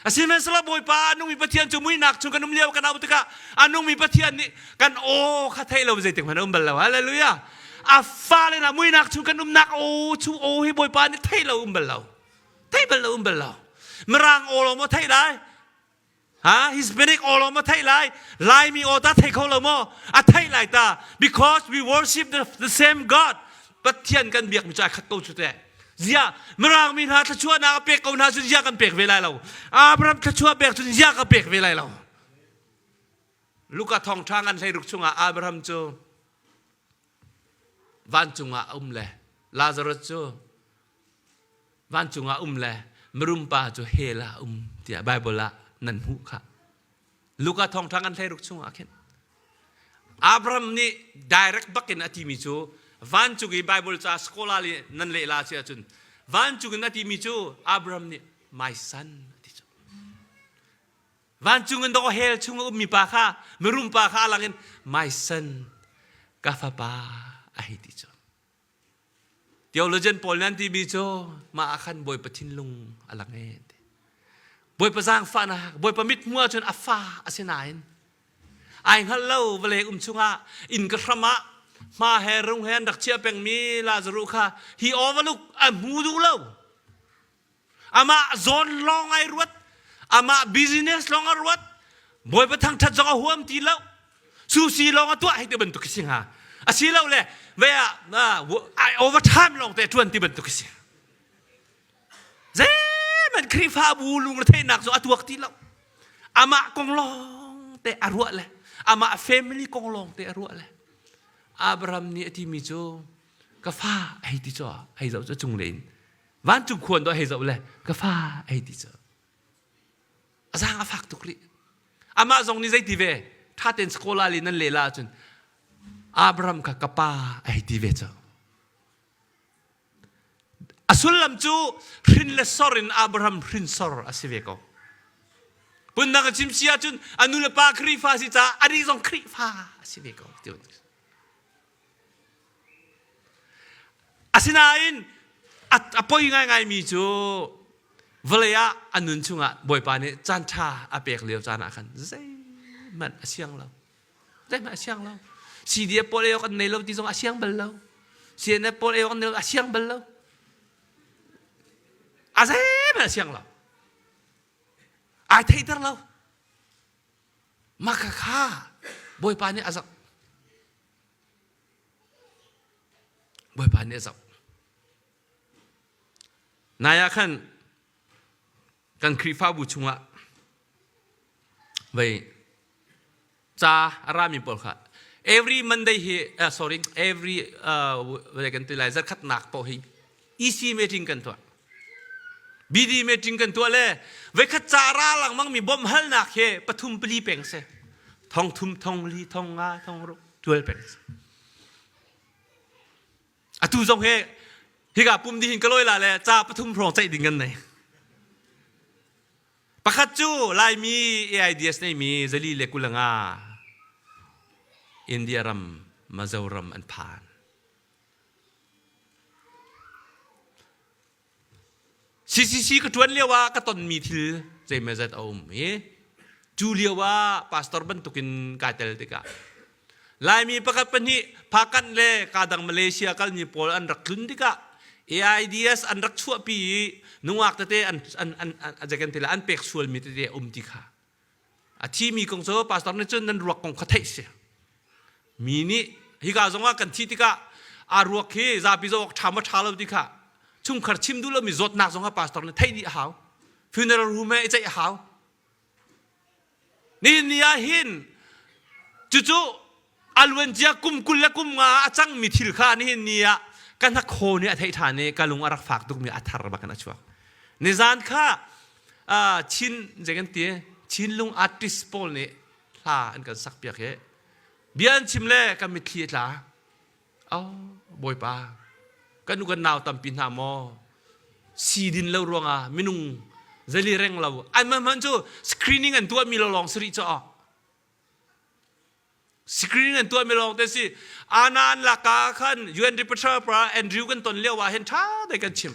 Asihmanhsehlaw Bawipa a nungmi Pathian cu muihnak chung kan um lio kan auh tikah a nungmi Pathian nih kan aw kha theih lo zeitik hmanh a um bal lo. Hallelujah. A fale na muihnak chung kan umnak aw chu aw hi Bawipa nih theih lo um bal lo. Theih bal lo um bal lo. Mirang aw lawng maw theih lai? Ha Hispanic aw lawng ma theih lai? Laimi aw ta thei kho lo maw? A theih lai ta because we worship the, the same God. Pathian kan biak mi cu ai khat ko cu teh. Ziah Mirang mi hna thluachuahnak a pek ko hna cun ziah kan pek ve lai lo. Abraham thluachuah pek cun ziah ka pek ve lai lo. Luka thawngṭha ngan hleiruk chungah Abraham cu vancung ah a um le Lazarus cu vancung ah um le mirum pa cu hell ah um tiah Bible ah nan hmuh kha. Luka thawngṭha ngan hleiruk chungah khin Abraham nih direct bakin a timi cu vancung i Bible ca scholar li nan leh la si ahcun vancung in a timi cu Abraham nih my son a ti cu. Vancung in dawh hell chung a ummi pa kha mirum pa kha a lang in my son ka fapa a hei ti cu. Theologian pawl nan timi cu mah ah khan Bawipa thinlung a lang e. Bawipa zaangfahnak, Bawipa mithmuh ahcun a fa a si nain ai hngal lo vawlei um chungah inn ka hram ah hma he rung he an rak chiah pengmi Lazaruh kha hi overlook a hmu duh lo. Amah zawn lawng ai ruat. Amah business lawng a ruat. Bawipa thangṭhat zong a huam ti lo. Sushi lawng a tuah hei ti bantuk khi si hnga. Asi lo le ve ah ai overtime lawng te ṭuan ti bantuk khi si. Zeihmanh Khrihfabu lungretheihnak zong a tuak ti lo. Amah kong lawng te a ruah le amah family kong lawng te a ruah le Abraham nih a timi cu ka fa hei ti cu hei zoh cu cung le in vancung khuan dawh hei zoh le ka fa hei ti cu a zaang a fak tuk rih amah zong nih zeiti ve ṭha tein scholar li nan leh la ahcun Abraham kha ka pa a hei ti ve cu a sullam cu hrin le sor in Abraham hrinsor a si ve ko Phundang a chim si ahcun a nu le pa Khrihfa si caah anih zong Khrihfa a si ve ko ti Asinain a poi ngaingaimi cu vawlei ah a nun chungah Bawipa nih caanṭha a pek lio caan ah khan zeihmanh a siang lo. Zeihmanh a siang lo. CDF pawl ei awk an nei lo ti zong a siang bal lo. CNF pawl ei awk an nei lo a siang bal lo. A zeihmanh a siang lo. Ai theiter lo. Mah kha Bawipa nih a zoh. Bawipa nih a zoh. Nai ah khan kan Khrihfabu chungah vei ca a rami pawl kha every Monday hi uh, sorry every uh, kan ti lai zarkhatnak paoh hi EC meeting kan tuah. BD meeting kan tuah le voikhat ca ra lengmang mi bawmh halnak he pathum pali peng si. Thong thum thong li thong nga thong ruk tual peng si. Atu zong he hika pum dihin ka lawi la le ca pathum hrawng ceih ding kan nei. Pakhat cu Laimi AIDS neimi zali le kulanga India ram Mizoram an phan. CCC ka ṭuan lio ah ka tonmi thil zeimawzat a um i cu lio ah pastor bantukin kai tel tikah Laimi pakhat pahnih Phakanh le kadang Malaysia kalmi pawl an rak tlun tikah AIDS an rak chuahpi i nungak tete an an an an, an, an pek sualmi tete a um ti kha A thimi kong cu pastor nih cun nan ruak kong kha theih si. Mi nih hika zongah kan thi tikah a ruak hi zapi zoh awk ṭha maw ṭha lo ti kha chungkhar chim duh lomi zawtnak zong kha pastor nih theih dih a hau. Funeral room he i ceih a hau. Nihin ni ah hin cucu a luancia kum 20 le kum nga ah a cangmi thil kha nihin ni ah ka hnakhaw nih a theih ṭhan i ka lung a rak fak tukmi a thar bak in a chuak. Nizan kha Chin zei kan ti Chinlung artist pawl nih hla an kan sak piak i bia an chim le kan mitthli a tla. Oh Bawipa kan nu kan nau tampi hna maw si din lo ruangah minung zali reng lo an man cu screening an tuahmi lo lawng si rih caw Screen an tuahmi lawng te si. Ana an lak ah khan UN Reporter pa Andrew kan ton lio ah hin ṭha te kan chim.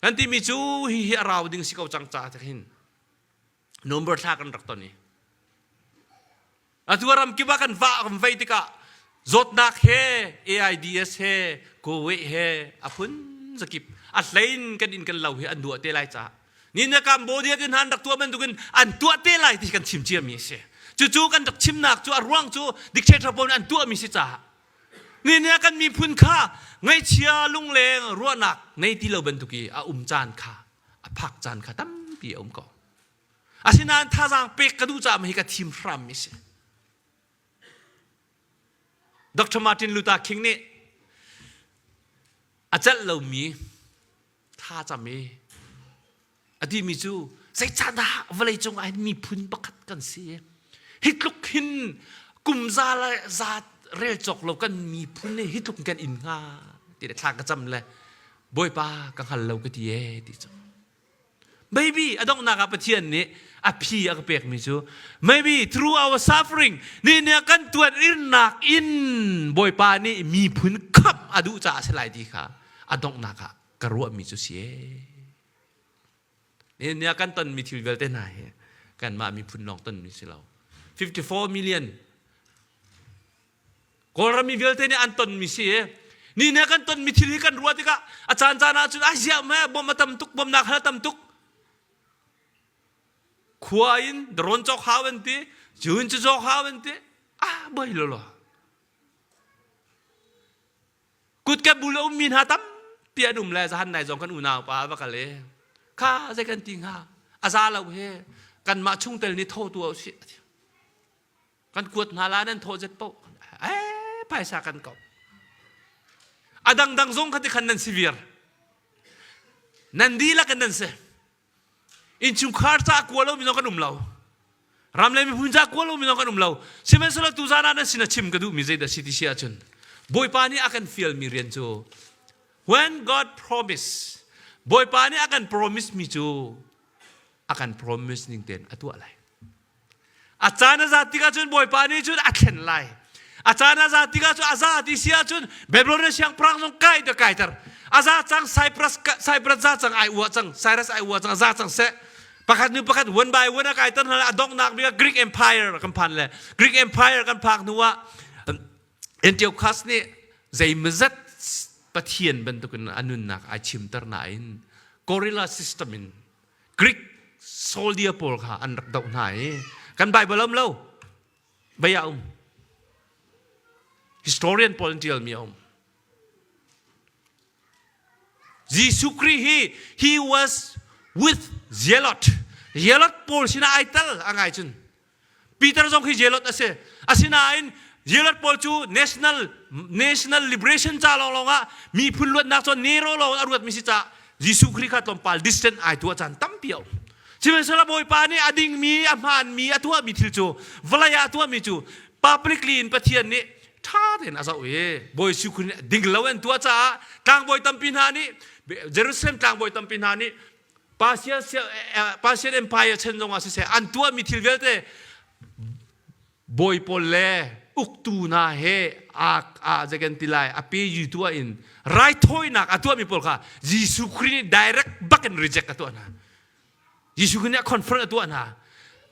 Kan timi cu hi hi a rau ding si ko cang ca te hin. November thla kan rak ton i. Atu ram kip ah kan vah kan vei tikah zawtnak he AIDS he COVID he a phun zakip a hlein kan in kan lo hi an duah te lai ca. Ni na Cambodia te hna an rak tuah bantukin an tuah te lai ti kan chim ciami a si. Cucu kan rak chimnak cu a ruang cu dictator pawl nih an tuahmi si caah ni ni ah kan miphun kha ngaihchia lungleng ruahnak ngei ti lo bantuk i a um caan kha a phak caan kha tampi a um ko. Asinain thazaang pek ka duh caah hi ka thim hrammi si. Dr. Martin Luther King nih a celh lomi thlacam i a timi cu zeicahdah vawleicung ah hin miphun pakhat kan si hi tluk hin kum za le za rel cawk lo kan miphun nih hi tluk kan in hnga ti le thla ka cam le bawipa ka hngal lo ka ti ee ti cu Maybe a donghnak ah Pathian nih a phi a ka pekmi cu maybe through our suffering ni nih kan tuan irnak in Bawipa nih miphun khamh a duh caah a si lai ti kha a donghnak ah ka ruahmi cu si ee. Ni ah kan tonmi thil vialte hna hi kanmah miphun lawng tonmi si lo. 54 million Kawlram mi vialte nih an tonmi si i ni ne kan tonmi thil hi kan ruah tikah a caan caan ah cun ai ziah meh bom a tam tuk bomnak hal a tam tuk khua in drone cawk hau an ti cun cu cawk hau an ti ah boi lo lo kut ke bul a ummi hna tampi an um le zahan nai zong kan unau pa va kal i kha zei kan ti hnga a za lo he kanmah chungtel nih tho tu usih kan kuat hna la nan thawh zet paoh eh phaisa kan ko a dangdang zong kha ti khan nan si viar nan dihlak in nan si innchungkhar ca kua lo mi zong kan um lo ram le miphun ca kua lo mi zong kan um lo sihmanhsehlaw tuzan ah nan sin a chim ka duhmi zeidah si ti si ahcun Bawipa nih a kan fialmi rian cu when God promise Bawipa nih a kan promise mi cu a kan promise ning tein a tuah lai A caan a zat tikah cun Bawipa nih cun a thlen lai. A caan a zat tikah cun a za ti si ahcun Babylonia siangpahrang zong kai te kaiter. A za cang Cyprus Cyprus za cang ai uah cang Cyrus ai uah cang a za cang seh. Pakhat nu pakhat one by one a kaiter hna a donghnak bik ah Greek Empire kan phan le Greek Empire kan phak hnu ah Antiochus nih zeimazat Pathian bantukin a nunnak ai chimter nain guerrilla system in Greek soldier pawl kha an rak doh hna i kan Bible um lo vei ah um historian pawl an ṭialmi a um Jesuh Khrih hi he was with zealot zealot pawl sinah ai tel a ngai cun Peter zong khi zealot a si. Asinain zealot pawl cu national national liberation ca lawnglawng ah miphun luatnak cu Nero lawng a ruatmi si caah Jesuh Khrih kha tlawmpal distant ai tuah caan tampi a um. Sihmanhsehlaw Bawipa nih a dingmi, a hmaanmi, a tuahmi thil cu vawlei ah a tuahmi cu publicly in Pathian nih ṭha tein a zoh i Bawi Jesuh Khrih nih ding lo an tuah caah tlangbawi tampi hna nih Jerusalem tlangbawi tampi hna nih Persian, Persian Empire chan zongah siseh an tuahmi thil vialte bawi pawl le uktu hna he a a zeikan ti lai a pe yu tuah in raithawinak a tuahmi pawl kha Jesuh Khrih nih direct bak in reject a tuah hna. Jesuh Khrih nih a confront a tuah hna.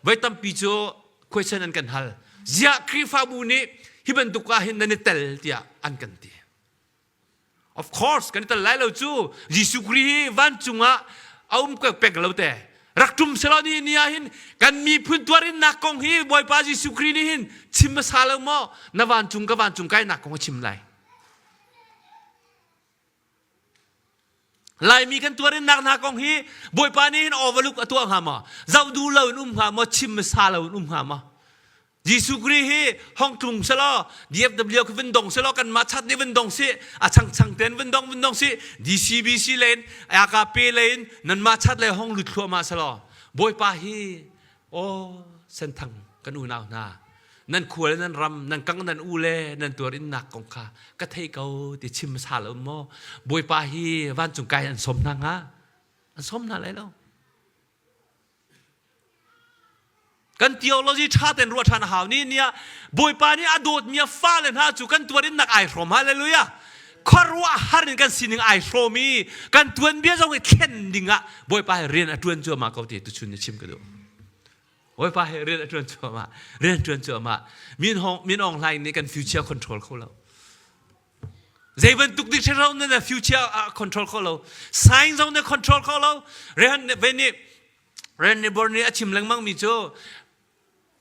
Voi tampi cu question an kan hal. Ziah Khrihfabu nih hi bantuk ah hin nan i tel tiah an kan ti. Of course, kan i tel lai lo cu. Jesuh Khrih hi vancung ah a um peng lo te. Rak ṭum selaw ni ni ah hin kan miphun tuarinnak kong hi Bawipa Jesuh Khrih nih hin chim hmasa lo maw? Na vancung ka vancung kainak kong a chim lai. Laimi kan tuarinnak hna kong hi Bawipa nih hin overlook a tuah hnga maw? Zoh duh lo in um hnga maw? Chim hmasa lo in um hnga maw? Jesuh Khrih hi hong tlung selaw DFW khi vun dong selaw kanmah chat nih vun dong si a changchang ten vun dong vun dong si DCBC len AKP len nanmah chat le hong lut thluahmah selaw Bawipa hi aw senthang kan unau hna nan khua le nan ram nan kang nan u le nan tuar innak kong kha ka thei ko ti chim hmasa lo maw Bawipa hi vancung kai an sawm hna hnga an sawm hna lai lo Kan theology ṭha tein ruah ṭhan a hau. Ni ni ah Bawipa nih a dawtmi a fale hna cu kan tuarinnak ai hrawm. Hallelujah. Khuaruahhar in kan sining ai hrawm i kan tuanbia zong i thlen ding ah Bawipa he rian a ṭuan cuahmah ko ti tuchun ni chim ka duh. Bawipa he rian a ṭuan cuahmah. Rian ṭuan cuahmah. Min Hong Min Aung Hlaing nih kan future control kho lo. Zei bantuk dictionary na future control kho lo. Science zong na control kho lo. Rehan ve nih Randy Born nih a chim lengmang mi cu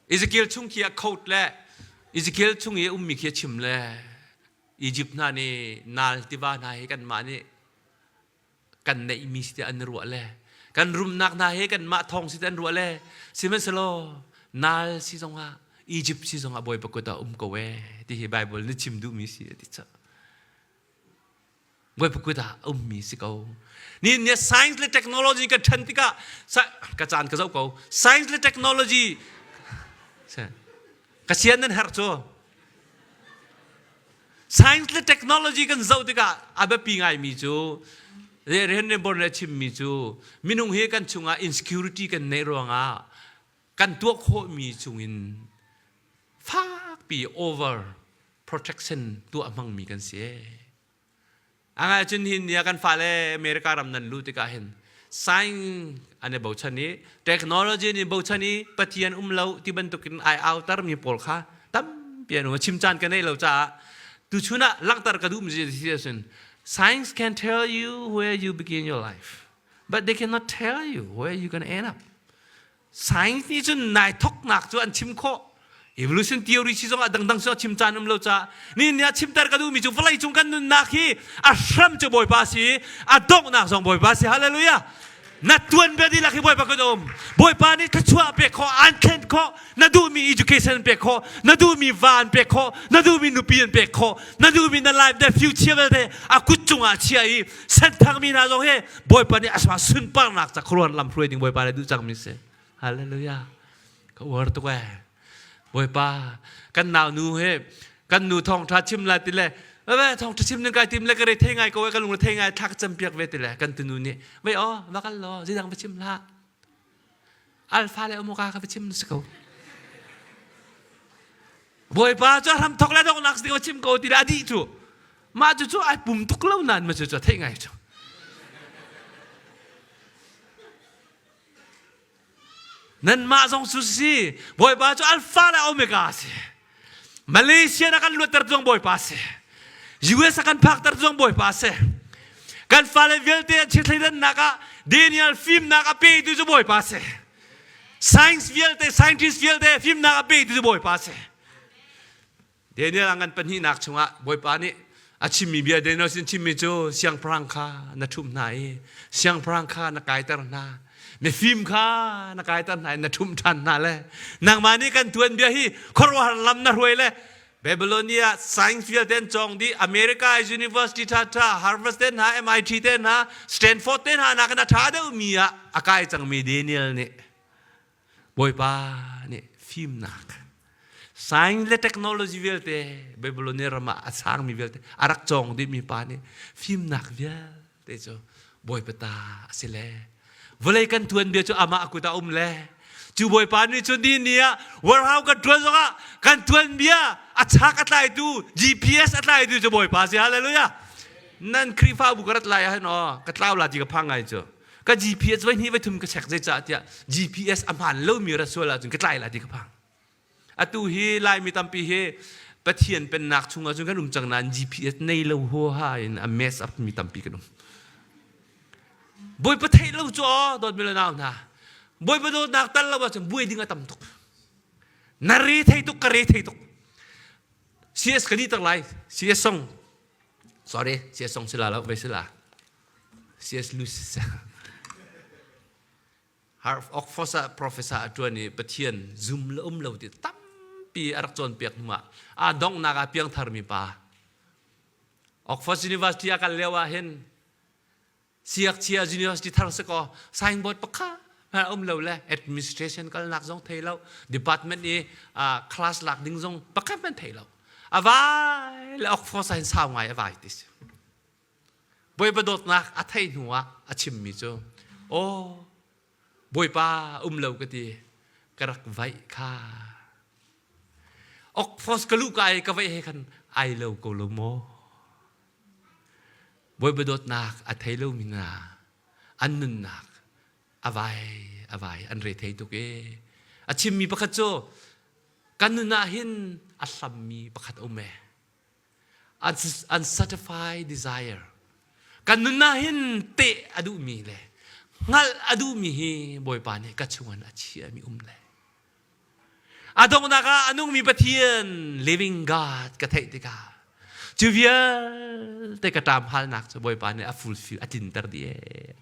Ezekiel chung khi a coat le Ezekiel chung i a ummi khi a chim le Egypt hna nih nal tiva hna hi kanmah nih kan neihmi si tiah an ruah le kan rumnak hna hi kanmah thawng si tiah an ruah le sihmanhsehlaw nal si zongah Egypt si zongah Bawipa kut ah um ko ee ti hi Bible nih chim duhmi si ti ca Bawipa kut ah a ummi si ko. Ni ni science le technology kan ṭhan tikah ka caan ka zoh ko. Science le technology ka sian nan herh cu. Science le technology kan zoh tikah a biapi ngaimi cu Henry Born le chimmi cu minung hi kan chungah insecurity kan neih ruangah kan tuah khawhmi chungin fakpi over protection tuah hmangmi kan si. Angai cun hin nia kan fale America ram nan lu tikah hin science an i bochan i technology nih bochan i Pathian um lo ti bantukin ai autar mi pawl kha tampi an um chim caan ka nei lo caah tuchun ah langhter ka duh mi si ahcun science can tell you where you begin your life but they cannot tell you where you gonna end up Science nih cun nai thoknak cu an chim khawh. Evolution theory si zongah dangdang si chim caan um lo ca ni ni ah chimter ka duhmi cu vawlei cung kan nunnak hi a hram cu Bawipa si a donghnak zong Bawipa si hallelujah na tuan bia dihlak hi Bawipa kan um Bawipa nih thluachuah pek khawh an thlen khawh na duhmi education an pek khawh na duhmi va an pek khawh na duhmi nupi an pek khawh na duhmi na life na future vialte a kut cungah chia i senthangmi hna zong hi Bawipa nih a sunparnak ca khuaruahhar lam hruai ding Bawipa nih duh cangmi si. Hallelujah. Ka uar tuk ee. Bawipa kan nau nu he kan nu thawngtha chim la ti le Abe thawngtha chim ning kai tim le ka re thei ngai ko ka lung le thei ngai thla ka cam piak ve ti le kan tunu nih vei aw va kal law zidang va chim hlah alpha le omega ka va chim si ko Bawipa cu hram thok le donghnak si chim ko ti le a dih cu mah cu cu ai pum tuk lo nain ma cu cu theih ngai cu nanmah zong cu si Bawipa cu alpha le omega si Malaysia na kan luatter zong Bawipa si US a kan phakter zong Bawipa si kan fale vialte an chithleidannak ah Daniel fimnak a petu cu Bawipa si Science vialte, scientist vialte fimnak a petu cu Bawipa a si. Daniel a ngan pahnihnak chungah Bawipa nih a chimmi bia Daniel sin chimmi cu siangpahrang kha na ṭhumh hna i siangpahrang kha na kaiter hna mifim kha na kaiter hna i na ṭhumh ṭhan hna le nangmah nih kan tuan bia hi khuaruahhar lam na hruai le Babylonia science vialte an cawng dih America University ṭha ṭha Harvard te hna MIT te hna Stanford te hna nakin a ṭha deuhmi ah a kai cangmi Daniel nih Bawipa nih fimnak science le technology vialte Babylonia ram ah a sangmi vialte a rak cawng dihmi pa nih fimnak vialte cu Bawipa ta a si le vawlei kan tuanbia cu amah kut ah um le cu Bawipa nih cun ni ni ah warehouse kan tuan zongah kan tuanbia a chak a tlaitu GPS a tlaitu cu Bawipa si hallelujah nan Khrihfabu ka rat lai ah hin aw ka tlau la ti ka phang ngai cu ka GPS voi hnih voi thum ka check zeicah tiah GPS a hmaan lomi rat sual ahcun ka tlai la ti ka phang Atu hi Laimi tampi hi Pathian pennak chungah cun kan um cang nain GPS nei lo huaha in a mess up mi tampi kan um. Bawipa theih lo cu aw dawtmi le nau hna. Bawipa dawtnak tal lo ahcun buai ding a tam tuk. Na re thei tuk ka re thei tuk. CS ka ni tak lai. CS song. Sorry, CS song sila lo, ve sila. CS Lucy. Oxford ah professor a ṭuan i Pathian zum le um lo ti tampi a rak cawnpiak hnu ah aa donghnak ah piangtharmi pa Oxford University a kal lio ah hin siakchia university thar si kaw signboard pakhat hmanh um lo le administration kalnak zong thei lo department i class lak ding zong pakhat hmanh thei lo a vai le Oxford ah hin sau ngai a vai ti si Bawipa dawtnak a theih hnu ah a chimmi cu aw Bawipa um lo ka ti ka rak vaih kha Oxford ka luh ka i ka vaih he khan ai lo ko lo maw Bawipa dawtnak a thei lomi hna an nunnak a vai a vai an re thei tuk e a chimmi pakhat cu kan nun ah hin a hlammi pakhat a um e unsatisfied desire kan nun ah hin teh a duhmi le Hngalh a duhmi hi Bawipa nih ka chungin a chiahmi um le a donghnak ah a nungmi Pathian living God ka theih tikah cu vialte ka ṭam halnak cu Bawipa nih a fulfill a tlinter dih ee.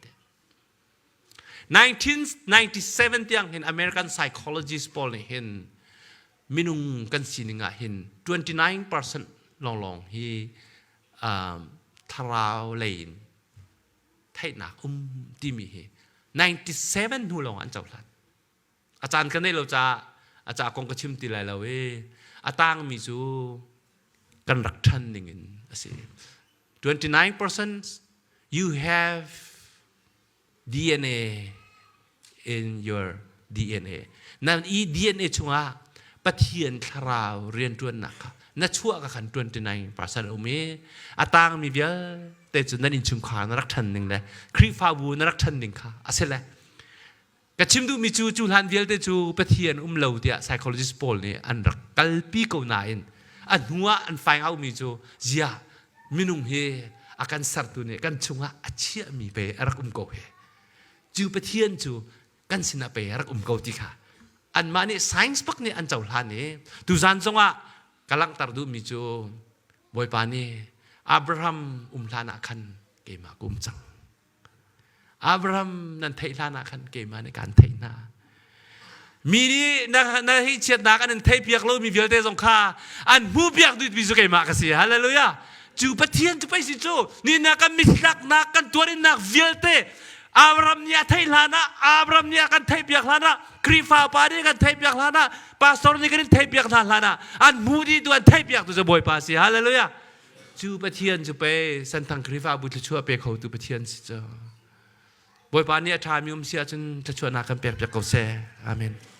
1997 tiang hin American psychologist pawl nih hin minung kan sining ah hin 29% lawnglawng hi thlarau lei in theihnak um timi hi 97 hnu lawng an cohlan. A caan ka neih lo caah a ca kong ka chim ti lai lo i a tangmi cu kan rak ṭhan ning in a si. 29% you have DNA in your DNA. Nan i DNA chungah Pathian thlarau rianṭuannak kha na chuah ka khan 29% um i a tangmi vialte cu nan innchungkhar na rak ṭhan ning le Khrihfabu na rak ṭhan ning kha a si le Ka chim duhmi cu cu hlan vialte cu Pathian um lo tiah psychologist pawl nih an rak kalpi ko nain a hnu ah an find out mi cu zia minung hi a kan sertu nih kan chungah a chiahmi pe a rak um ko hi. Cu Pathian cu kan sinah pe a rak um ko ti kha anmah nih science bak nih an cohlan i tuzan zongah ka langhter duhmi cu Bawipa nih Abraham um hlan ah khan keimah ka um cang. Abraham nan theih hlan ah khan keimah nih kaan theih hna. Mi nih na, na hi chiatnak an in theihpiak lomi vialte zong kha an hmuhpiak duhmi cu keimah ka si. Hallelujah. Cu Pathian cu pei si cu ni na kan mitlaknak kan tuarinnak vialte Abraham nih a theih hlan ah Abraham nih a kan theihpiak hlan ah Khrihfa pa nih kan theihpiak hlan ah pastor nih kan in theihpiak hna hlan ah an hmu dih tu an theihpiak tu cu Bawipa si. Hallelujah. Cu Pathian cu pei Senthang Khrihfabu thluachuah pe khotu Pathian si cu. Bawipa nih a ṭhami um si ahcun thluachuahnak kan pekpiak ko seh. Amen.